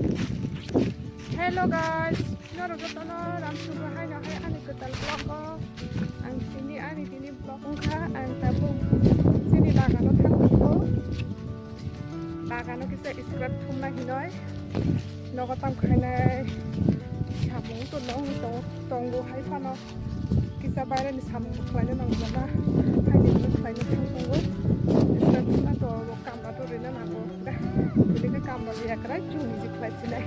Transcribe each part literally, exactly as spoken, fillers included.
Hello guys, norok jotono ram sugo haino hai ani kwtal vlog o. Ang tini ani tini vlog wngkha, ang tabuk chini bagano thang tongo. Bagano kisa scrap thumna hinoi nogo tam khainai samung to nong to tongo hai phano. Kisa baireni samung khlaina nangjakna, haini hwnwi khlaina thang tongo. Bwskango to abo kamla to rina nango. Bini khe kamla yakrai chuni ji khlai sinai.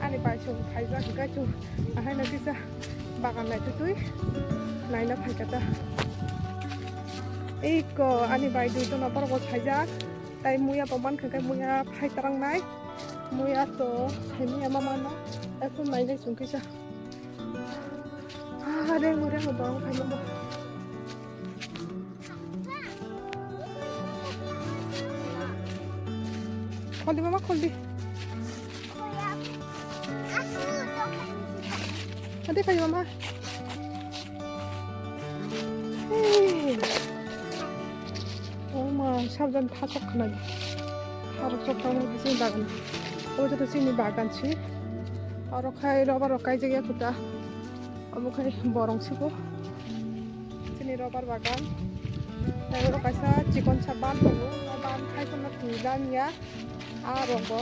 Ani bai song phaijak hwnkhe chung ahaino kisa bagan naitutwi naina phaikha ta. Eiko ani bai dui tono borok bo phaijak. Tai muya bo mankha khe muya phai twrangnai. Muya to sai muya ma mano. Ekhon nainai chwng kisa. Ah, rengo, rengo, bang, khaima bo. Khol di, mama, khol di. Ade, khaima, mama. Hey. Oh, ma, sabjan thasok khna di. Harok sok thang di, chini bagan. O, joto chini bagan si. Aro khai, rubber rok kaijak ya khuta. Obo khai borong sibo. Chini rubber bagan. Tai oro kaisa chikon sa ban tongo. O ban khai kono twi lam ya. A rok bo.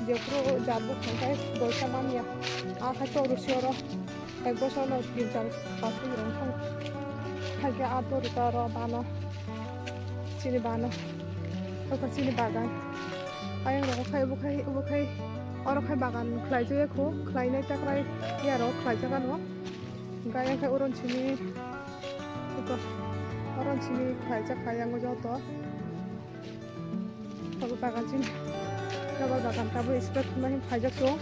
Jephuru jat buphang khai doisa man ya. A khai to rusi oro. Ek bosor no tin char pas tin rong thang. Khai khe a to rita oro bano. Chini bano. Oko chini bagan. Ayang rok khai, obo khai, obo khai. Oro khai bagan khlai jaya kho. Khlai nai ta khlai ya rok khlai jaga no. Gaya khe oron simi, ito, oron simi khlaijak kha yang o joto. Abo bagan simi, rubber bagan tabo scrap thumna hin khlaijak so.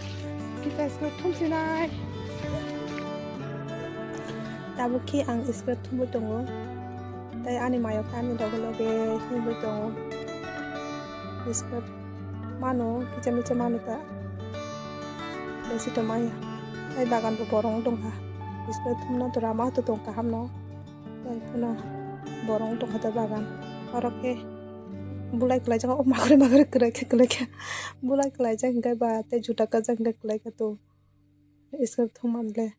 Kita scrap thum sinai. Tabuk khe ang scrap thumwi tongo. Tai ani mayok ani loge loge hinwi tongo. Scrap mano, kicha micha mano ta. Besi to maya. Tai bagan bo borong tongkha. Biskhe thumna to rama to tong kaham no. Tai phano borong tongkha ta bagan. Oro khe bulai kwlaijak, o makri makri kwlai khe kwlai khe. Bulai kwlaijak hinkhe ba tei juta kwchak hinkhe kwlai khe to. Biskhe thum manle.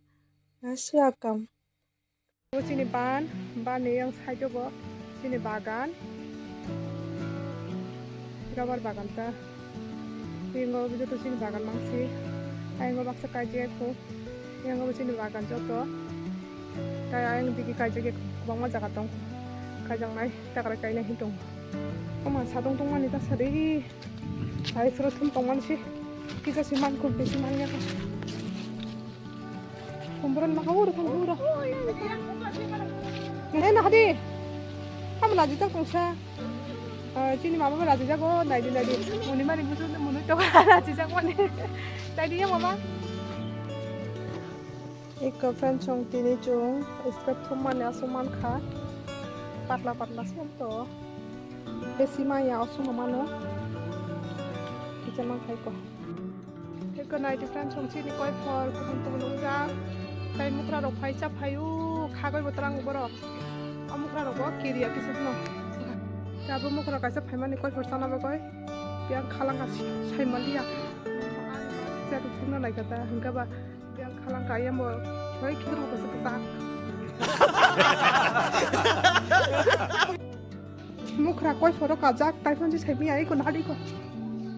Aswk kam. Bo chini ban, ban ni yang side o bo chini bagan. Rubber bagan ta. Yang o joto chini bagan mangsi. Yang o baksa kaijak kho. Yang o chini bagan joto. Tai ayang digi kaijak ya kwbangma jaga tong. Kaijaknai takrai kainai hin tong. Omo sadong tongmani ta sadi. Ai sro thum tongmani si. Kisa si man kho besi man ya. Kumbron maka uro thang uro. Nene na hadi. Kamu lagi tak tungsa. Chini mama ma lagi jago, naidi naidi. Muni mari busu muni to lagi jago ni. Naidi ya mama. Iko friend chong tini chung scrap thum mani aswk man kha. Patla patla sem to. Besi maya aswk mano. Kisa man khai ko. Eko naidi friend, chong chini koi phor kubun kubun wngjak. Tai mukra rok phai cha phaio, khagoi bo twrang borok. O mukra rok bo kiriya kisa phano. Abo mukra kaisa phaimani koi phor chana bagoi. Yang khalangka sai maliya. Kisa rok phunna naikha ta, hwnkhe ba yang khalangka ayang bo. Hoi khikir bo kisa kisa. Mukra koi phoro kajak, tai phone si sai miya, iko nadi ko.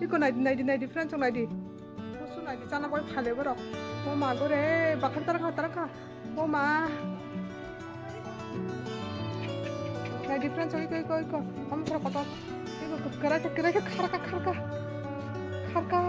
Iko naidi, naidi, naidi, friend chong naidi. Musu naidi, chana koi phale borok. O ma gore, bakhar tara kha, tara kha. O ma. Naidi, friend chong iko, iko, iko. O mukra kotor. Iko, iko, kera, kera, kera, kharka, kharka. Kharka.